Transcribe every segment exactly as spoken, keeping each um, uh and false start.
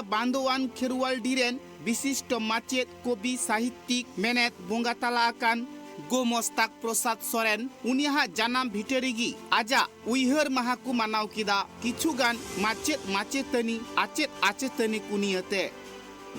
ᱵᱟᱸᱫᱳᱣᱟᱱ ᱠᱷᱮᱨᱣᱟᱞᱰᱤ ᱨᱮᱱ ᱵᱤᱥᱤᱥᱴᱚ ᱢᱟᱪᱮᱫ, ᱠᱚᱵᱤ, ᱥᱟᱦᱤᱛᱭᱤᱠ, ᱢᱮᱱᱮᱫ, ᱵᱚᱸᱜᱟ ᱛᱟᱞᱟ ᱟᱠᱟᱱ ᱜᱳ ᱢᱚᱥᱛᱟᱠ ᱯᱨᱚᱥᱟᱫᱽ ᱥᱚᱨᱮᱱ, ᱩᱱᱤᱭᱟᱜ ᱡᱟᱱᱟᱢ ᱵᱷᱤᱴᱟᱹ ᱨᱮᱜᱮ ᱟᱡᱟᱜ ᱩᱭᱦᱟᱹᱨ ᱢᱟᱦᱟ ᱠᱚ ᱢᱟᱱᱟᱣ ᱠᱮᱫᱟ, ᱠᱤᱪᱷᱩ ᱜᱟᱱ ᱢᱟᱪᱮᱫ ᱢᱟᱪᱮᱛᱟᱹᱱᱤ, ᱟᱪᱮᱫ ᱟᱪᱮᱛᱟᱹᱱᱤ ᱠᱚ ᱱᱤᱭᱟᱹᱛᱮ᱾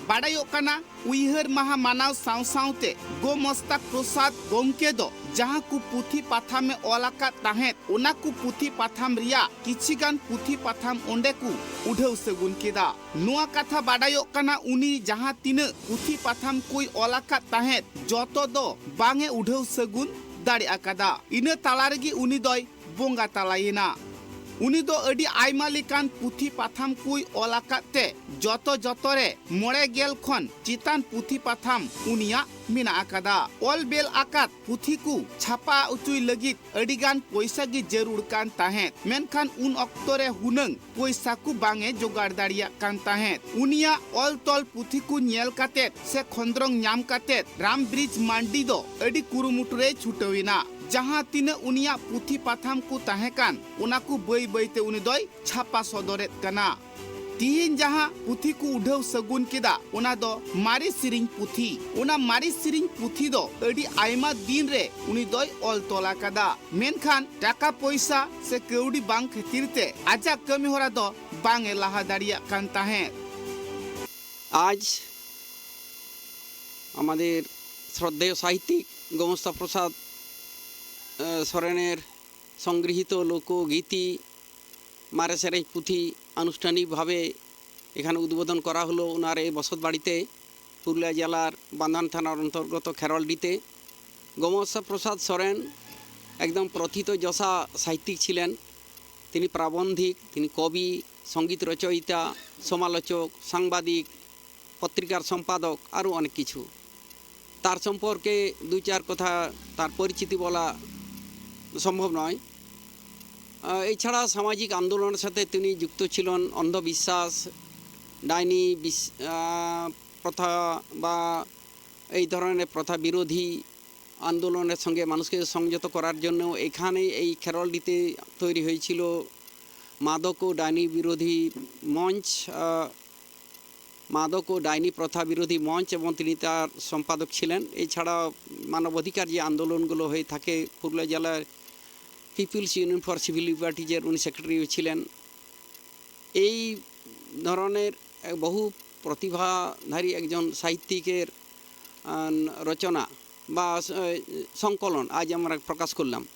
ᱵᱟᱰᱟᱭᱚᱜ ᱠᱟᱱᱟ, ᱩᱭᱦᱟᱹᱨ ᱢᱟᱦᱟ ᱢᱟᱱᱟᱣ ᱥᱟᱶ ᱥᱟᱶᱛᱮ ᱜᱳ ᱢᱚᱥᱛᱟᱠ ᱯᱨᱚᱥᱟᱫᱽ ᱜᱚᱢᱠᱮ ᱫᱚ ᱡᱟᱦᱟᱸ ᱠᱚ ᱯᱩᱛᱷᱤ ᱯᱟᱛᱷᱟᱢᱮ ᱚᱞ ᱟᱠᱟᱫ ᱛᱟᱦᱮᱸᱫ, ᱚᱱᱟ ᱠᱚ ᱯᱩᱛᱷᱤ ᱯᱟᱛᱷᱟᱢ ᱨᱮᱭᱟᱜ ᱠᱤᱪᱷᱤ ᱜᱟᱱ ᱯᱩᱛᱷᱤ ᱯᱟᱛᱷᱟᱢ ᱚᱸᱰᱮ ᱠᱚ ᱩᱰᱷᱟᱹᱣ ᱥᱟᱹᱜᱩᱱ ᱠᱮᱫᱟ᱾ ᱱᱚᱣᱟ ᱠᱟᱛᱷᱟ ᱵᱟᱰᱟᱭᱚᱜ ᱠᱟᱱᱟ, ᱩᱱᱤ ᱡᱟᱦᱟᱸ ᱛᱤᱱᱟᱹᱜ ᱯᱩᱛᱷᱤ ᱯᱟᱛᱷᱟᱢ ᱠᱚᱭ ᱚᱞ ᱟᱠᱟᱫ ᱛᱟᱦᱮᱸᱫ, ᱡᱚᱛᱚ ᱫᱚ ᱵᱟᱝ ᱮ ᱩᱰᱷᱟᱹᱣ ᱥᱟᱹᱜᱩᱱ ᱫᱟᱲᱮ ᱟᱠᱟᱫᱟ᱾ ᱤᱱᱟᱹ ᱛᱟᱞᱟ ᱨᱮᱜᱮ ᱩᱱᱤ ᱫᱚᱭ ᱵᱚᱸᱜᱟ ᱛᱟᱞᱟᱭᱮᱱᱟ᱾ ᱩᱱᱤ ᱫᱚ ᱟᱹᱰᱤ ᱟᱭᱢᱟ ᱞᱮᱠᱟᱱ ᱯᱩᱛᱷᱤ ᱯᱟᱛᱷᱟᱢ ᱠᱚᱭ ᱚᱞ ᱟᱠᱟᱫ ᱛᱮ, ᱡᱚᱛᱚ ᱡᱚᱛᱚ ᱨᱮ ᱢᱚᱬᱮ ᱜᱮᱞ ᱠᱷᱚᱱ ᱪᱮᱛᱟᱱ ᱯᱩᱛᱷᱤ ᱯᱟᱛᱷᱟᱢ ᱩᱱᱤᱭᱟᱜ ᱢᱮᱱᱟᱜ ᱟᱠᱟᱫᱟ᱾ ᱚᱞ ᱵᱮᱞ ᱟᱠᱟᱫ ᱯᱩᱛᱷᱤ ᱠᱚ ᱪᱷᱟᱯᱟ ᱚᱪᱚᱭ ᱞᱟᱹᱜᱤᱫ ᱟᱹᱰᱤ ᱜᱟᱱ ᱯᱚᱭᱥᱟ ᱜᱮ ᱡᱟᱹᱨᱩᱲ ᱠᱟᱱ ᱛᱟᱦᱮᱸᱫ, ᱢᱮᱱᱠᱷᱟᱱ ᱩᱱ ᱚᱠᱛᱚ ᱨᱮ ᱦᱩᱱᱟᱹᱝ ᱯᱚᱭᱥᱟ ᱠᱚ ᱵᱟᱝ ᱮ ᱡᱚᱜᱟᱲ ᱫᱟᱲᱮᱭᱟᱜ ᱠᱟᱱ ᱛᱟᱦᱮᱸᱫ᱾ ᱩᱱᱤᱭᱟᱜ ᱚᱞ ᱛᱚᱞ ᱯᱩᱛᱷᱤ ᱠᱚ ᱧᱮᱞ ᱠᱟᱛᱮᱫ ᱥᱮ ᱠᱷᱚᱸᱫᱽᱨᱚᱝ ᱧᱟᱢ ᱠᱟᱛᱮᱫ ᱨᱟᱢ ᱵᱨᱤᱡᱽ ᱢᱟᱱᱰᱤ ᱫᱚ ᱟᱹᱰᱤ ᱠᱩᱨᱩᱢᱩᱴᱩ ᱨᱮᱭ ᱪᱷᱩᱴᱟᱹᱣ ᱮᱱᱟ᱾ ᱡᱟᱦᱟᱸ ᱛᱤᱱᱟᱹᱜ ᱩᱱᱤᱭᱟᱜ ᱯᱩᱛᱷᱤ ᱯᱟᱛᱷᱟᱢ ᱠᱚ ᱛᱟᱦᱮᱸ ᱠᱟᱱ, ᱚᱱᱟ ᱠᱚ ᱵᱟᱹᱭ ᱵᱟᱹᱭ ᱛᱮ ᱩᱱᱤ ᱫᱚᱭ ᱪᱷᱟᱯᱟ ᱥᱚᱫᱚᱨᱮᱫ ᱠᱟᱱᱟ᱾ ᱛᱤᱦᱤᱧ ᱡᱟᱦᱟᱸ ᱯᱩᱛᱷᱤ ᱠᱚ ᱩᱰᱷᱟᱹᱣ ᱥᱟᱹᱜᱩᱱ ᱠᱮᱫᱟ, ᱚᱱᱟ ᱫᱚ ᱢᱟᱨᱮ ᱥᱮᱨᱮᱧ ᱯᱩᱛᱷᱤ᱾ ᱚᱱᱟ ᱢᱟᱨᱮ ᱥᱮᱨᱮᱧ ᱯᱩᱛᱷᱤ ᱫᱚ ᱟᱹᱰᱤ ᱟᱭᱢᱟ ᱫᱤᱱ ᱨᱮ ᱩᱱᱤ ᱫᱚᱭ ᱚᱞ ᱛᱚᱞ ᱟᱠᱟᱫᱟ, ᱢᱮᱱᱠᱷᱟᱱ ᱴᱟᱠᱟ ᱯᱚᱭᱥᱟ ᱥᱮ ᱠᱟᱹᱣᱰᱤ ᱵᱟᱝ ᱠᱷᱟᱹᱛᱤᱨ ᱛᱮ ᱟᱡᱟᱜ ᱠᱟᱹᱢᱤ ᱦᱚᱨᱟ ᱫᱚ ᱵᱟᱝ ᱮ ᱞᱟᱦᱟ ᱫᱟᱲᱮᱭᱟᱜ ᱠᱟᱱ ᱛᱟᱦᱮᱸᱫ᱾ আজ আমাদের শ্রদ্ধেয় সাহিত্যিক গোমস্তা প্রসাদ, আহ, সরেনের সংগৃহীত লোকগীতি মারে সেরেঞ্জ পুথি আনুষ্ঠানিকভাবে এখানে উদ্বোধন করা হলো ওনার এই বসত বাড়িতে, পুরুলিয়া জেলার বান্ধান থানার অন্তর্গত খেরোয়ালডিতে। গোমস্তা প্রসাদ সরেন একদম প্রথিতযশা সাহিত্যিক ছিলেন। তিনি প্রাবন্ধিক, তিনি কবি, সঙ্গীত রচয়িতা, সমালোচক, সাংবাদিক, পত্রিকার সম্পাদক, আরও অনেক কিছু। তার সম্পর্কে দুই চার কথা, তার পরিচিতি বলা সম্ভব নয়। আহ, এছাড়া সামাজিক আন্দোলনের সাথে তিনি যুক্ত ছিলেন। অন্ধবিশ্বাস, ডাইনি বিশ-, আহ, প্রথা বা এই ধরনের প্রথা বিরোধী আন্দোলনের সঙ্গে মানুষকে সংযত করার জন্য এখানে এই খেরোয়ালডিতে তৈরি হয়েছিল মাদক ও ডাইনি বিরোধী মঞ্চ। আহ, মাদক ও ডাইনি প্রথা বিরোধী মঞ্চ এবং তিনি তার সম্পাদক ছিলেন। এছাড়া মানবাধিকার যে আন্দোলনগুলো হয়ে থাকে, পুরুলিয়া জেলার পিপলস ইউনিয়ন ফর সিভিল লিবার্টিজের উনি সেক্রেটারিও ছিলেন। এই ধরনের এক বহু প্রতিভাধারী একজন সাহিত্যিকের আহ, রচনা বা আহ, সংকলন আজ আমরা প্রকাশ করলাম।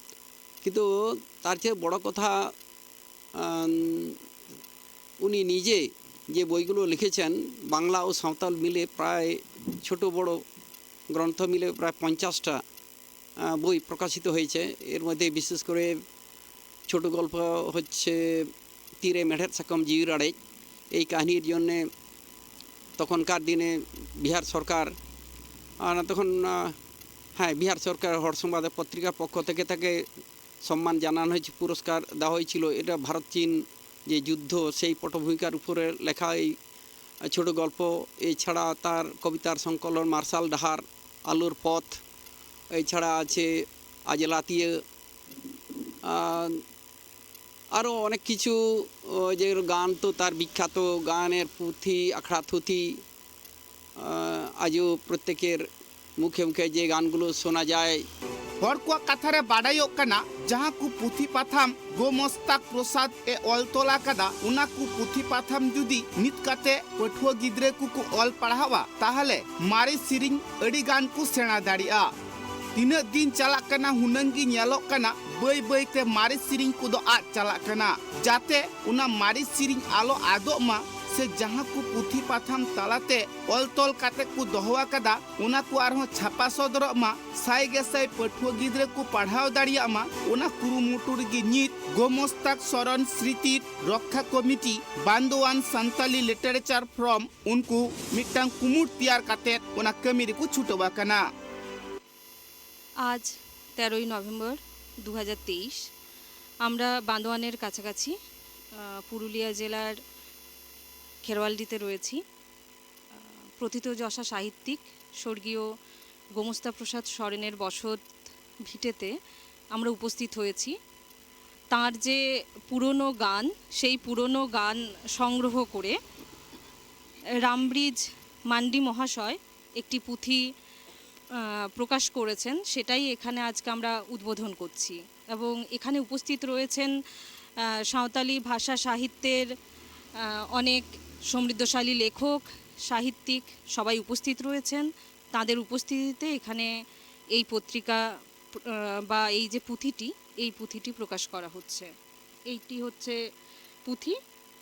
কিন্তু তার চেয়ে বড় কথা, আহ, উনি নিজে যে বইগুলো লিখেছেন, বাংলা ও সাঁওতাল মিলে প্রায়, ছোট বড় গ্রন্থ মিলে প্রায় পঞ্চাশটা আহ, বই প্রকাশিত হয়েছে। এর মধ্যে বিশেষ করে ছোট গল্প হচ্ছে তীরে মেঠের সাকম জিউর আড়ে। এই কাহিনীর জন্যে তখনকার দিনে বিহার সরকার, আহ, না তখন, আহ, হ্যাঁ, বিহার সরকার হর সংবাদ পত্রিকার পক্ষ থেকে তাকে সম্মান জানানো হয়েছে, পুরস্কার দেওয়া হয়েছিল। এটা ভারত চীন যে যুদ্ধ, সেই পটভূমিকার উপরে লেখা এই ছোট গল্প। এছাড়া তার কবিতার সংকলন মার্শাল ডাহার, আলোর পথ, এছাড়া আছে আজলাতিয়ে, আহ, আরও অনেক কিছু। ও, যে গান তো তার বিখ্যাত, গানের পুথি, আখড়া থুথি, আহ, আজও প্রত্যেকের মুখে মুখে যে গানগুলো শোনা যায়। ᱦᱚᱲ ᱠᱚᱣᱟᱜ ᱠᱟᱛᱷᱟ ᱨᱮ ᱵᱟᱰᱟᱭᱚᱜ ᱠᱟᱱᱟ, ᱡᱟᱦᱟᱸ ᱠᱚ ᱯᱩᱛᱷᱤ ᱯᱟᱛᱷᱟᱢ ᱜᱳᱢᱚᱥᱛᱟᱠ ᱯᱨᱚᱥᱟᱫᱽ ᱮ ᱚᱞ ᱛᱚᱞ ᱟᱠᱟᱫᱟ, ᱚᱱᱟ ᱠᱚ ᱯᱩᱛᱷᱤ ᱯᱟᱛᱷᱟᱢ ᱡᱩᱫᱤ ᱱᱤᱛ ᱠᱟᱛᱮ ᱯᱟᱹᱴᱷᱩᱣᱟᱹ ᱜᱤᱫᱽᱨᱟᱹ ᱠᱚᱠᱚ ᱚᱞ ᱯᱟᱲᱦᱟᱣᱟ, ᱛᱟᱦᱞᱮ ᱢᱟᱨᱮ ᱥᱮᱨᱮᱧ ᱟᱹᱰᱤ ᱜᱟᱱ ᱠᱚ ᱥᱮᱬᱟ ᱫᱟᱲᱮᱭᱟᱜᱼᱟ᱾ ᱛᱤᱱᱟᱹᱜ ᱫᱤᱱ ᱪᱟᱞᱟᱜ ᱠᱟᱱᱟ, ᱦᱩᱱᱟᱹᱝ ᱜᱮ ᱧᱮᱞᱚᱜ ᱠᱟᱱᱟ, ᱵᱟᱹᱭ ᱵᱟᱹᱭ ᱛᱮ ᱢᱟᱨᱮ ᱥᱮᱨᱮᱧ ᱠᱚᱫᱚ ᱟᱫ ᱪᱟᱞᱟᱜ ᱠᱟᱱᱟ᱾ ᱡᱟᱛᱮ ᱚᱱᱟ ᱢᱟᱨᱮ ᱥᱮᱨᱮᱧ ᱟᱞᱚ ᱟᱫᱚᱜ ᱢᱟ, ᱥᱮ ᱡᱟᱦᱟᱸ ᱠᱚ ᱯᱩᱛᱷᱤ ᱯᱟᱛᱷᱟᱢ ᱛᱟᱞᱟᱛᱮ ᱚᱞ ᱛᱚᱞ ᱠᱟᱛᱮ ᱠᱚ ᱫᱚᱦᱚ ᱟᱠᱟᱫᱟ, ᱚᱱᱟ ᱠᱚ ᱟᱨᱦᱚᱸ ᱪᱷᱟᱯᱟ ᱥᱚᱫᱚᱨᱚᱜ ᱢᱟ, ᱥᱟᱭ ᱜᱮᱥᱟᱭ ᱯᱟᱹᱴᱷᱩᱣᱟᱹ ᱜᱤᱫᱽᱨᱟᱹ ᱠᱚ ᱯᱟᱲᱦᱟᱣ ᱫᱟᱲᱮᱭᱟᱜ ᱢᱟ, ᱚᱱᱟ ᱠᱩᱨᱩᱢᱩᱴᱩ ᱨᱮᱜᱮ ᱱᱤᱛ ᱜᱳᱢᱚᱥᱛᱟᱠ ᱥᱚᱨᱚᱱ ᱥᱨᱤᱛᱤ ᱨᱚᱠᱠᱷᱟ committee, Bandowan Santali literature forum, ᱩᱱᱠᱩ ᱢᱤᱫᱴᱟᱝ ᱠᱩᱢᱩᱴ ᱛᱮᱭᱟᱨ ᱠᱟᱛᱮ ᱚᱱᱟ ᱠᱟᱹᱢᱤ ᱨᱮᱠᱚ ᱪᱷᱩᱴᱟᱹᱣ ᱟᱠᱟᱱᱟ᱾ আজ তেরোই নভেম্বর দু হাজার তেইশ। আমরা বান্দোয়ানের কাছাকাছি, আহ, পুরুলিয়া জেলার খেরোয়ালডিতে রয়েছি। আহ, প্রথিতযশা সাহিত্যিক স্বর্গীয় গোমস্তা প্রসাদ সরেনের বসত ভিটেতে আমরা উপস্থিত হয়েছি। তার যে পুরনো গান, সেই পুরনো গান সংগ্রহ করে রামব্রিজ মান্ডি মহাশয় একটি পুঁথি আহ, প্রকাশ করেছেন, সেটাই এখানে আজকে আমরা উদ্বোধন করছি। এবং এখানে উপস্থিত রয়েছেন আহ, সাঁওতালি ভাষা সাহিত্যের আহ, অনেক সমৃদ্ধশালী লেখক, সাহিত্যিক, সবাই উপস্থিত রয়েছেন। তাদের উপস্থিতিতে এখানে এই পত্রিকা আহ, বা এই যে পুঁথিটি, এই পুঁথিটি প্রকাশ করা হচ্ছে। এইটি হচ্ছে পুঁথি,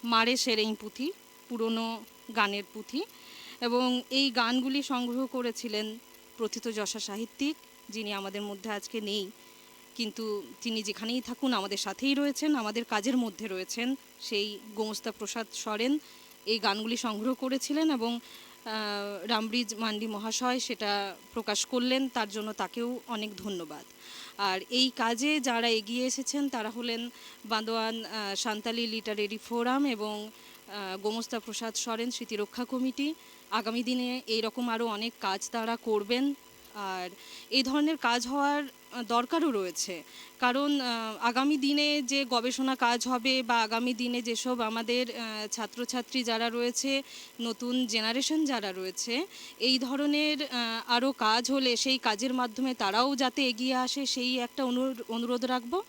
মারে সেরেইন পুঁথি, পুরনো গানের পুঁথি। এবং এই গানগুলি সংগ্রহ করেছিলেন প্রথিতযশা সাহিত্যিক, যিনি আমাদের মধ্যে আজকে নেই, কিন্তু তিনি যেখানেই থাকুন আমাদের সাথেই রয়েছেন, আমাদের কাজের মধ্যে রয়েছেন। সেই গোমস্তা প্রসাদ সরেন এই গানগুলি সংগ্রহ করেছিলেন এবং আহ, রামব্রিজ মান্ডি মহাশয় সেটা প্রকাশ করলেন, তার জন্য তাকেও অনেক ধন্যবাদ। আর এই কাজে যারা এগিয়ে এসেছেন তারা হলেন বান্দোয়ান আহ, সান্তালি লিটারেরি ফোরাম এবং আহ, গোমস্তা প্রসাদ সরেন স্মৃতিরক্ষা কমিটি। আগামী দিনে এইরকম আরও অনেক কাজ তারা করবেন। আর এই ধরনের কাজ হওয়ার আহ, দরকারও রয়েছে, কারণ আহ, আগামী দিনে যে গবেষণা কাজ হবে বা আগামী দিনে যেসব আমাদের আহ, ছাত্রছাত্রী যারা রয়েছে, নতুন জেনারেশন যারা রয়েছে, এই ধরনের আরও কাজ হলে সেই কাজের মাধ্যমে তারাও যাতে এগিয়ে আসে, সেই একটা অনুর- অনুরোধ রাখবো।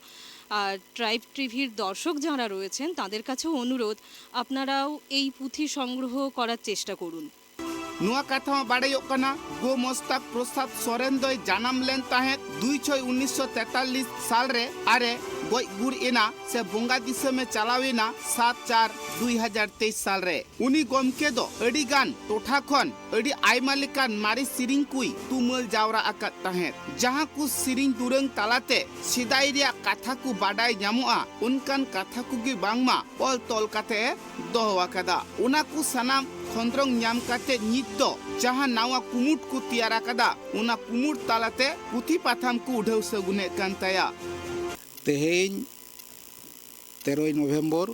আর ট্রাইব টিভির দর্শক যারা রয়েছেন তাদের কাছেও অনুরোধ, আপনারাও এই পুঁথি সংগ্রহ করার চেষ্টা করুন। ᱱᱚᱣᱟ ᱠᱟᱛᱷᱟ ᱦᱚᱸ ᱵᱟᱰᱟᱭᱚᱜ ᱠᱟᱱᱟ, ᱜᱳ ᱢᱚᱥᱛᱟᱠ ᱯᱨᱚᱥᱟᱫᱽ ᱥᱚᱨᱮᱱ ᱫᱚᱭ ᱡᱟᱱᱟᱢ ᱞᱮᱱ ᱛᱟᱦᱮᱸᱫ ᱫᱩᱭ ᱪᱷᱚᱭ ᱩᱱᱤᱥᱥᱚ ᱛᱮᱛᱟᱞᱞᱤᱥ ᱥᱟᱞ ᱨᱮ ᱟᱨᱮ ᱜᱚᱡ ᱜᱩᱨ ᱮᱱᱟ ᱥᱮ ᱵᱚᱸᱜᱟ ᱫᱤᱥᱚᱢᱮ ᱪᱟᱞᱟᱣ ᱮᱱᱟ ᱥᱟᱛ ᱪᱟᱨ ᱫᱩᱭ ᱦᱟᱡᱟᱨ ᱛᱮᱭᱤᱥ ᱥᱟᱞ ᱨᱮ᱾ ᱩᱱᱤ ᱜᱚᱢᱠᱮ ᱫᱚ ᱟᱹᱰᱤ ᱜᱟᱱ ᱴᱚᱴᱷᱟ ᱠᱷᱚᱱ ᱟᱹᱰᱤ ᱟᱭᱢᱟ ᱞᱮᱠᱟᱱ ᱢᱟᱨᱮ ᱥᱮᱨᱮᱧ ᱠᱚᱭ ᱛᱩᱢᱟᱹᱞ ᱡᱟᱣᱨᱟ ᱟᱠᱟᱫ ᱛᱟᱦᱮᱸᱫ, ᱡᱟᱦᱟᱸ ᱠᱚ ᱥᱮᱨᱮᱧ ᱫᱩᱨᱟᱹᱝ ᱛᱟᱞᱟᱛᱮ ᱥᱮᱫᱟᱭ ᱨᱮᱭᱟᱜ ᱠᱟᱛᱷᱟ ᱠᱚ ᱵᱟᱰᱟᱭ ᱧᱟᱢᱚᱜᱼᱟ, ᱚᱱᱠᱟᱱ ᱠᱟᱛᱷᱟ ᱠᱚᱜᱮ ᱵᱟᱝᱢᱟ ᱚᱞ ᱛᱚᱞ ᱠᱟᱛᱮ ᱮ ᱫᱚᱦᱚ ᱟᱠᱟᱫᱟ᱾ ᱚᱱᱟ ᱠᱚ ᱥᱟᱱᱟᱢ ᱠᱷᱚᱸᱫᱽᱨᱚᱝ ᱧᱟᱢ ᱠᱟᱛᱮ ᱱᱤᱛ ᱫᱚ ᱡᱟᱦᱟᱸ ᱱᱟᱣᱟ ᱠᱩᱢᱩᱴ ᱠᱚ ᱛᱮᱭᱟᱨ ᱟᱠᱟᱫᱟ, ᱚᱱᱟ ᱠᱩᱢᱩᱴ ᱛᱟᱞᱟᱛᱮ ᱯᱩᱛᱷᱤ ᱯᱟᱛᱷᱟᱢ ᱠᱚ ᱩᱰᱷᱟᱹᱣ ᱥᱟᱹᱜᱩᱱᱮᱫ ᱠᱟᱱ ᱛᱟᱭᱟ᱾ ᱛᱮᱦᱮᱧ ᱛᱮᱨᱚᱭ ᱱᱚᱵᱷᱮᱢᱵᱚᱨ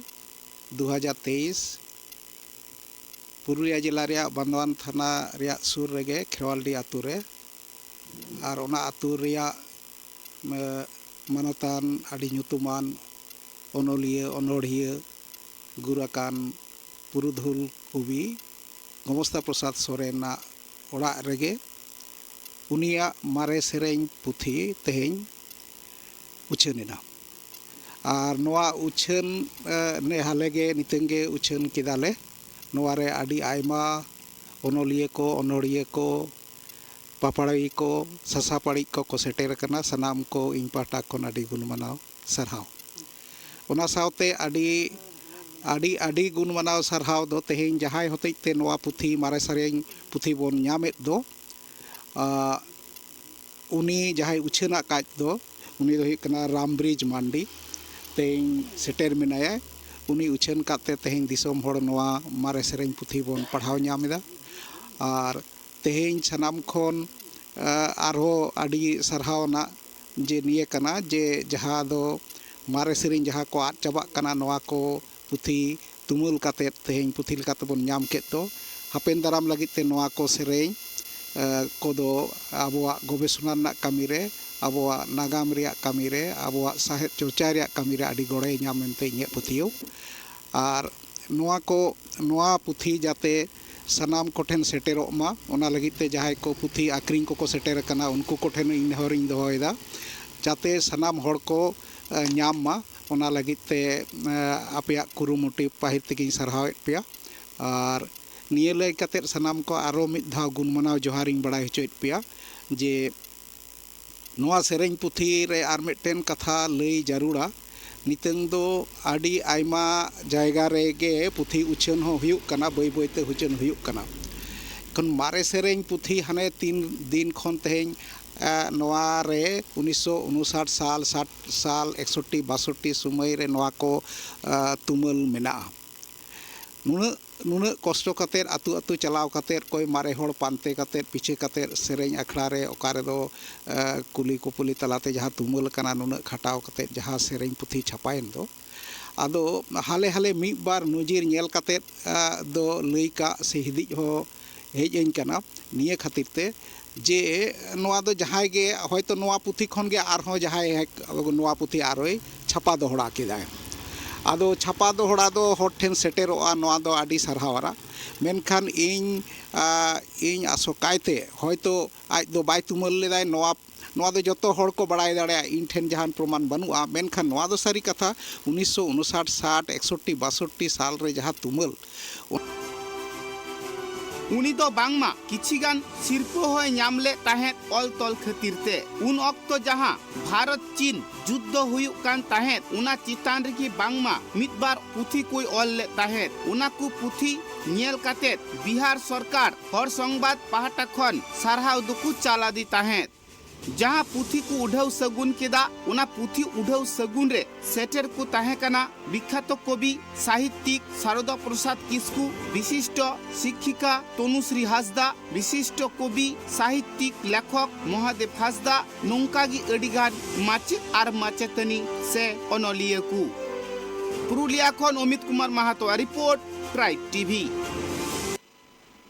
ᱫᱩ ᱦᱟᱡᱟᱨ ᱛᱮᱭᱤᱥ, ᱯᱩᱨᱩᱞᱤᱭᱟᱹ ᱡᱮᱞᱟ ᱨᱮᱭᱟᱜ ᱵᱟᱱᱫᱣᱟᱱ ᱛᱷᱟᱱᱟ ᱨᱮᱭᱟᱜ ᱥᱩᱨ ᱨᱮᱜᱮ ᱠᱷᱮᱣᱟᱞᱰᱤ ᱟᱛᱳ ᱨᱮ, ᱟᱨ ᱚᱱᱟ ᱟᱛᱳ ᱨᱮᱭᱟᱜ ᱢᱟᱱᱚᱛᱟᱱ ᱟᱹᱰᱤ ᱧᱩᱛᱩᱢᱟᱱ ᱚᱱᱚᱞᱤᱭᱟᱹ, ᱚᱱᱚᱲᱦᱤᱭᱟᱹ, ᱜᱩᱨ ᱟᱠᱟᱱ ᱯᱩᱨᱩᱫᱷᱩᱞ ᱠᱚᱵᱤ ᱜᱳᱢᱚᱥᱛᱟ ᱯᱨᱚᱥᱟᱫᱽ ᱥᱚᱨᱮᱱᱟᱜ ᱚᱲᱟᱜ ᱨᱮᱜᱮ ᱩᱱᱤᱭᱟᱜ ᱢᱟᱨᱮ ᱥᱮᱨᱮᱧ ᱯᱩᱛᱷᱤ ᱛᱮᱦᱮᱧ ᱩᱪᱷᱟᱹᱱ ᱮᱱᱟ᱾ ᱟᱨ ᱱᱚᱣᱟ ᱩᱪᱷᱟᱹᱱ, ᱮ, ᱱᱮ ᱦᱟᱞᱮ ᱜᱮ ᱱᱤᱛᱟᱹᱝ ᱜᱮ ᱩᱪᱷᱟᱹᱱ ᱠᱮᱫᱟ ᱞᱮ᱾ ᱱᱚᱣᱟ ᱨᱮ ᱟᱹᱰᱤ ᱟᱭᱢᱟ ᱚᱱᱚᱞᱤᱭᱟᱹ ᱠᱚ, ᱚᱱᱚᱲᱦᱤᱭᱟᱹ ᱠᱚ, ᱯᱟᱯᱟᱲᱟᱹᱣᱤ ᱠᱚ, ᱥᱟᱥᱟᱯᱟᱲᱤᱡ ᱠᱚ ᱠᱚ ᱥᱮᱴᱮᱨ ᱟᱠᱟᱱᱟ᱾ ᱥᱟᱱᱟᱢ ᱠᱚ ᱤᱧ ᱯᱟᱦᱴᱟ ᱠᱷᱚᱱ ᱟᱹᱰᱤ ᱜᱩᱱ ᱢᱟᱱᱟᱣ ᱥᱟᱨᱦᱟᱣ᱾ ᱚᱱᱟ ᱥᱟᱶᱛᱮ ᱟᱹᱰᱤ, ᱟᱹᱰᱤ, ᱟᱹᱰᱤ ᱜᱩᱱ ᱢᱟᱱᱟᱣ ᱥᱟᱨᱦᱟᱣ ᱫᱚ ᱛᱮᱦᱮᱧ ᱡᱟᱦᱟᱸᱭ ᱦᱚᱛᱮᱡ ᱛᱮ ᱱᱚᱣᱟ ᱯᱩᱛᱷᱤ, ᱢᱟᱨᱮ ᱥᱮᱨᱮᱧ ᱯᱩᱛᱷᱤ ᱵᱚᱱ ᱧᱟᱢᱮᱫ ᱫᱚ, ᱟ, ᱩᱱᱤ ᱡᱟᱦᱟᱸᱭ ᱩᱪᱷᱟᱹᱱ ᱟᱠᱟᱫ ᱫᱚ, ᱩᱱᱤ ᱫᱚ ᱦᱩᱭᱩᱜ ᱠᱟᱱᱟ ᱨᱟᱢᱵᱨᱤᱡᱽ ᱢᱟᱱᱰᱤ᱾ ᱛᱮᱦᱮᱧ ᱥᱮᱴᱮᱨ ᱢᱮᱱᱟᱭᱟ᱾ ᱩᱱᱤ ᱩᱪᱷᱟᱹᱱ ᱠᱟᱛᱮ ᱛᱮᱦᱮᱧ ᱫᱤᱥᱚᱢ ᱦᱚᱲ ᱱᱚᱣᱟ ᱢᱟᱨᱮ ᱥᱮᱨᱮᱧ ᱯᱩᱛᱷᱤ ᱵᱚᱱ ᱯᱟᱲᱦᱟᱣ ᱧᱟᱢ ᱮᱫᱟ᱾ ᱟᱨ ᱛᱮᱦᱮᱧ ᱥᱟᱱᱟᱢ ᱠᱷᱚᱱ, ᱟ, ᱟᱨᱦᱚᱸ ᱟᱹᱰᱤ ᱥᱟᱨᱦᱟᱣ ᱟᱱᱟᱜ ᱡᱮ ᱱᱤᱭᱟᱹ ᱠᱟᱱᱟ ᱡᱮ ᱡᱟᱦᱟᱸ ᱫᱚ ᱢᱟᱨᱮ ᱥᱮᱨᱮᱧ ᱡᱟᱦᱟᱸ ᱠᱚ ᱟᱫ ᱪᱟᱵᱟᱜ ᱠᱟᱱᱟ, ᱱᱚᱣᱟ ᱠᱚ ᱯᱩᱛᱷᱤ ᱛᱩᱢᱟᱹᱞ ᱠᱟᱛᱮᱫ ᱛᱮᱦᱮᱧ ᱯᱩᱛᱷᱤ ᱞᱮᱠᱟ ᱛᱮᱵᱚᱱ ᱧᱟᱢ ᱠᱮᱫ ᱫᱚ᱾ ᱦᱟᱯᱮᱱ ᱫᱟᱨᱟᱢ ᱞᱟᱹᱜᱤᱫ ᱛᱮ ᱱᱚᱣᱟ ᱠᱚ ᱥᱮᱨᱮᱧ, ᱮ, ᱠᱚᱫᱚ ᱟᱵᱚᱣᱟᱜ ᱜᱚᱵᱮᱥᱚᱱᱟ ᱨᱮᱱᱟᱜ ᱠᱟᱹᱢᱤ ᱨᱮ, ᱟᱵᱚᱣᱟᱜ ᱱᱟᱜᱟᱢ ᱨᱮᱭᱟᱜ ᱠᱟᱹᱢᱤ ᱨᱮ, ᱟᱵᱚᱣᱟᱜ ᱥᱟᱶᱦᱮᱫ ᱪᱚᱨᱪᱟ ᱨᱮᱭᱟᱜ ᱠᱟᱹᱢᱤ ᱨᱮ ᱟᱹᱰᱤ ᱜᱚᱲᱚᱭ ᱧᱟᱢ ᱢᱮᱱᱛᱮ ᱤᱧᱟᱹᱜ ᱯᱟᱹᱛᱭᱟᱹᱣ᱾ ᱟᱨ ᱱᱚᱣᱟ ᱠᱚ, ᱱᱚᱣᱟ ᱯᱩᱛᱷᱤ ᱡᱟᱛᱮ ᱥᱟᱱᱟᱢ ᱠᱚᱴᱷᱮᱱ ᱥᱮᱴᱮᱨᱚᱜ ᱢᱟ, ᱚᱱᱟ ᱞᱟᱹᱜᱤᱫ ᱛᱮ ᱡᱟᱦᱟᱸᱭ ᱠᱚ ᱯᱩᱛᱷᱤ ᱟᱹᱠᱷᱨᱤᱧ ᱠᱚᱠᱚ ᱥᱮᱴᱮᱨ ᱟᱠᱟᱱᱟ, ᱩᱱᱠᱩ ᱠᱚᱴᱷᱮᱱ ᱤᱧ ᱱᱮᱦᱚᱨᱤᱧ ᱫᱚᱦᱚᱭᱮᱫᱟ, ᱡᱟᱛᱮ ᱥᱟᱱᱟᱢ ᱦᱚᱲ ᱠᱚ, ᱮ, ᱧᱟᱢ ᱢᱟ᱾ ᱚᱱᱟ ᱞᱟᱹᱜᱤᱫ ᱛᱮ, ᱮ, ᱟᱯᱮᱭᱟᱜ ᱠᱩᱨᱩᱢᱩᱴᱩ ᱯᱟᱹᱦᱤᱞ ᱛᱮᱜᱮᱧ ᱥᱟᱨᱦᱟᱣᱮᱫ ᱯᱮᱭᱟ᱾ ᱟᱨ ᱱᱤᱭᱟᱹ ᱞᱟᱹᱭ ᱠᱟᱛᱮᱫ ᱥᱟᱱᱟᱢ ᱠᱚ ᱟᱨᱚ ᱢᱤᱫ ᱫᱷᱟᱣ ᱜᱩᱱ ᱢᱟᱱᱟᱣ ᱡᱚᱦᱟᱨᱤᱧ ᱵᱟᱲᱟᱭ ᱦᱚᱪᱚᱭᱮᱫ ᱯᱮᱭᱟ ᱡᱮ ᱱᱚᱣᱟ ᱥᱮᱨᱮᱧ ᱯᱩᱛᱷᱤ ᱨᱮ ᱟᱨ ᱢᱤᱫᱴᱮᱱ ᱠᱟᱛᱷᱟ ᱞᱟᱹᱭ ᱡᱟᱹᱨᱩᱲᱟ᱾ ᱱᱤᱛᱚᱝ ᱫᱚ ᱟᱹᱰᱤ ᱟᱭᱢᱟ ᱡᱟᱭᱜᱟ ᱨᱮᱜᱮ ᱯᱩᱛᱷᱤ ᱩᱪᱷᱟᱹᱱ ᱦᱚᱸ ᱦᱩᱭᱩᱜ ᱠᱟᱱᱟ, ᱵᱟᱹᱭ ᱵᱟᱹᱭᱛᱮ ᱩᱪᱷᱟᱹᱱ ᱦᱩᱭᱩᱜ ᱠᱟᱱᱟ᱾ ᱮᱠᱷᱚᱱ ᱢᱟᱨᱮ ᱥᱮᱨᱮᱧ ᱯᱩᱛᱷᱤ ᱦᱟᱱᱮ ᱛᱤᱱ ᱫᱤᱱ ᱠᱷᱚᱱ ᱛᱮᱦᱮᱧ, ᱮ, ᱱᱚᱣᱟ ᱨᱮ ᱩᱱᱤᱥᱥᱚ ᱩᱱᱩᱥᱟᱴ ᱥᱟᱞ, ᱥᱟᱴ ᱥᱟᱞ, ᱮᱠᱥᱚᱴᱴᱤ ᱵᱟᱥᱚᱴᱴᱤ ᱥᱚᱢᱚᱭ ᱨᱮ ᱱᱚᱣᱟ ᱠᱚ, ᱮ, ᱛᱩᱢᱟᱹᱞ ᱢᱮᱱᱟᱜᱼᱟ᱾ ᱱᱩᱱᱟᱹᱜ, ᱱᱩᱱᱟᱹᱜ ᱠᱚᱥᱴᱚ ᱠᱟᱛᱮᱫ ᱟᱹᱛᱩ ᱟᱹᱛᱩ ᱪᱟᱞᱟᱣ ᱠᱟᱛᱮᱫ ᱚᱠᱚᱭ ᱢᱟᱨᱮ ᱦᱚᱲ ᱯᱟᱱᱛᱮ ᱠᱟᱛᱮᱫ ᱯᱤᱪᱷᱟᱹ ᱠᱟᱛᱮᱫ ᱥᱮᱨᱮᱧ ᱟᱠᱷᱲᱟ ᱨᱮ ᱚᱠᱟ ᱨᱮᱫᱚ, ᱮ, ᱠᱩᱞᱤ ᱠᱩᱯᱩᱞᱤ ᱛᱟᱞᱟᱛᱮ ᱡᱟᱦᱟᱸ ᱛᱩᱢᱟᱹᱞ ᱟᱠᱟᱱᱟ, ᱱᱩᱱᱟᱹᱜ ᱠᱷᱟᱴᱟᱣ ᱠᱟᱛᱮᱫ ᱡᱟᱦᱟᱸ ᱥᱮᱨᱮᱧ ᱯᱩᱛᱷᱤ ᱪᱷᱟᱯᱟᱭᱮᱱ ᱫᱚ, ᱟᱫᱚ ᱦᱟᱞᱮ ᱦᱟᱞᱮ ᱢᱤᱫ ᱵᱟᱨ ᱱᱚᱡᱤᱨ ᱧᱮᱞ ᱠᱟᱛᱮᱫ, ᱮ, ᱫᱚ ᱞᱟᱹᱭ ᱠᱟᱜ ᱥᱮ ᱦᱤᱫᱤᱡ ᱦᱚᱸ ᱦᱮᱡ ᱟᱹᱧ ᱠᱟᱱᱟ᱾ ᱱᱤᱭᱟᱹ ᱠᱷᱟᱹᱛᱤᱨ ᱛᱮ ᱡᱮ ᱱᱚᱣᱟ ᱫᱚ ᱡᱟᱦᱟᱸᱭ ᱜᱮ ᱦᱚᱭᱛᱳ ᱱᱚᱣᱟ ᱯᱩᱛᱷᱤ ᱠᱷᱚᱱ ᱜᱮ ᱟᱨᱦᱚᱸ ᱡᱟᱦᱟᱸᱭ ᱱᱚᱣᱟ ᱯᱩᱛᱷᱤ ᱟᱨᱚᱭ ᱪᱷᱟᱯᱟ ᱫᱚᱦᱲᱟ ᱠᱮᱫᱟᱭ᱾ ᱟᱫᱚ ᱪᱷᱟᱯᱟ ᱫᱚᱦᱲᱟ ᱫᱚ ᱦᱚᱲ ᱴᱷᱮᱱ ᱥᱮᱴᱮᱨᱚᱜᱼᱟ, ᱱᱚᱣᱟ ᱫᱚ ᱟᱹᱰᱤ ᱥᱟᱨᱦᱟᱣ ᱟᱱᱟ᱾ ᱢᱮᱱᱠᱷᱟᱱ ᱤᱧ, ᱟ, ᱤᱧ ᱟᱥᱚᱠᱟᱭᱛᱮ ᱦᱚᱭᱛᱳ ᱟᱡ ᱫᱚ ᱵᱟᱭ ᱛᱩᱢᱟᱹᱞ ᱞᱮᱫᱟᱭ, ᱱᱚᱣᱟ, ᱱᱚᱣᱟ ᱫᱚ ᱡᱚᱛᱚ ᱦᱚᱲ ᱠᱚ ᱵᱟᱲᱟᱭ ᱫᱟᱲᱮᱭᱟᱜᱼᱟ, ᱤᱧ ᱴᱷᱮᱱ ᱡᱟᱦᱟᱱ ᱯᱨᱚᱢᱟᱱ ᱵᱟᱹᱱᱩᱜᱼᱟ᱾ ᱢᱮᱱᱠᱷᱟᱱ ᱱᱚᱣᱟ ᱫᱚ ᱥᱟᱹᱨᱤ ᱠᱟᱛᱷᱟ, ᱩᱱᱤᱥᱥᱚ ᱩᱱᱩᱥᱟᱴ, ᱥᱟᱴ, ᱮᱠᱥᱚᱴᱴᱤ, ᱵᱟᱥᱚᱴᱴᱤ ᱥᱟᱞ ᱨᱮ ᱡᱟᱦᱟᱸ ᱛᱩᱢᱟᱹᱞ, ᱩᱱᱤ ᱫᱚ ᱵᱟᱝᱢᱟ ᱠᱤᱪᱷᱤ ᱜᱟᱱ ᱥᱤᱨᱯᱟᱹ ᱦᱚᱸᱭ ᱧᱟᱢ ᱞᱮᱫ ᱛᱟᱦᱮᱸᱫ ᱚᱞ ᱛᱚᱞ ᱠᱷᱟᱹᱛᱤᱨ ᱛᱮ᱾ ᱩᱱ ᱚᱠᱛᱚ ᱡᱟᱦᱟᱸ ᱵᱷᱟᱨᱚᱛ ᱪᱤᱱ ᱡᱩᱫᱽᱫᱷᱚ ᱦᱩᱭᱩᱜ ᱠᱟᱱ ᱛᱟᱦᱮᱸᱫ, ᱚᱱᱟ ᱪᱮᱛᱟᱱ ᱨᱮᱜᱮ ᱵᱟᱝᱢᱟ ᱢᱤᱫ ᱵᱟᱨ ᱯᱩᱛᱷᱤ ᱠᱚᱭ ᱚᱞ ᱞᱮᱫ ᱛᱟᱦᱮᱸᱫ᱾ ᱚᱱᱟ ᱠᱚ ᱯᱩᱛᱷᱤ ᱧᱮᱞ ᱠᱟᱛᱮᱫ ᱵᱤᱦᱟᱨ ᱥᱚᱨᱠᱟᱨ ᱦᱚᱲ ᱥᱚᱝᱵᱟᱫ ᱯᱟᱦᱴᱟ ᱠᱷᱚᱱ ᱥᱟᱨᱦᱟᱣ ᱫᱚᱠᱚ ᱪᱟᱞ ᱟᱫᱮ ᱛᱟᱦᱮᱸᱫ᱾ ᱡᱟᱦᱟᱸ ᱯᱩᱛᱷᱤ ᱠᱚ ᱩᱰᱷᱟᱹᱣ ᱥᱟᱹᱜᱩᱱ ᱠᱮᱫᱟ, ᱚᱱᱟ ᱯᱩᱛᱷᱤ ᱩᱰᱷᱟᱹᱣ ᱥᱟᱹᱜᱩᱱ ᱨᱮ ᱥᱮᱴᱮᱨ ᱠᱚ ᱛᱟᱦᱮᱸ ᱠᱟᱱᱟ ᱵᱤᱠᱠᱷᱟᱛᱚ ᱠᱚᱵᱤ ᱥᱟᱦᱤᱛᱭᱤᱠ ᱥᱟᱨᱚᱫᱟ ᱯᱨᱚᱥᱟᱫᱽ ᱠᱤᱥᱠᱩ, ᱵᱤᱥᱤᱥᱴᱚ ᱥᱤᱠᱠᱷᱤᱠᱟ ᱛᱚᱱᱩᱥᱨᱤ ᱦᱟᱸᱥᱫᱟ, ᱵᱤᱥᱤᱥᱴᱚ ᱠᱚᱵᱤ ᱥᱟᱦᱤᱛᱭᱤᱠ ᱞᱮᱠᱷᱚᱠ ᱢᱚᱦᱟᱫᱮᱵ ᱦᱟᱸᱥᱫᱟ, ᱱᱚᱝᱠᱟ ᱜᱮ ᱟᱹᱰᱤ ᱜᱟᱱ ᱢᱟᱪᱮᱫ ᱟᱨ ᱢᱟᱪᱮᱛᱟᱹᱱᱤ ᱥᱮ ᱚᱱᱚᱞᱤᱭᱟᱹ ᱠᱚ᱾ ᱯᱩᱨᱩᱞᱤᱭᱟ ᱠᱷᱚᱱ ᱚᱢᱤᱛ ᱠᱩᱢᱟᱨ ᱢᱟᱦᱟᱛᱚᱣᱟᱜ ᱨᱤᱯᱳᱨᱴ, ᱴᱨᱟᱭᱤᱵᱽ ᱴᱤᱵᱷᱤ᱾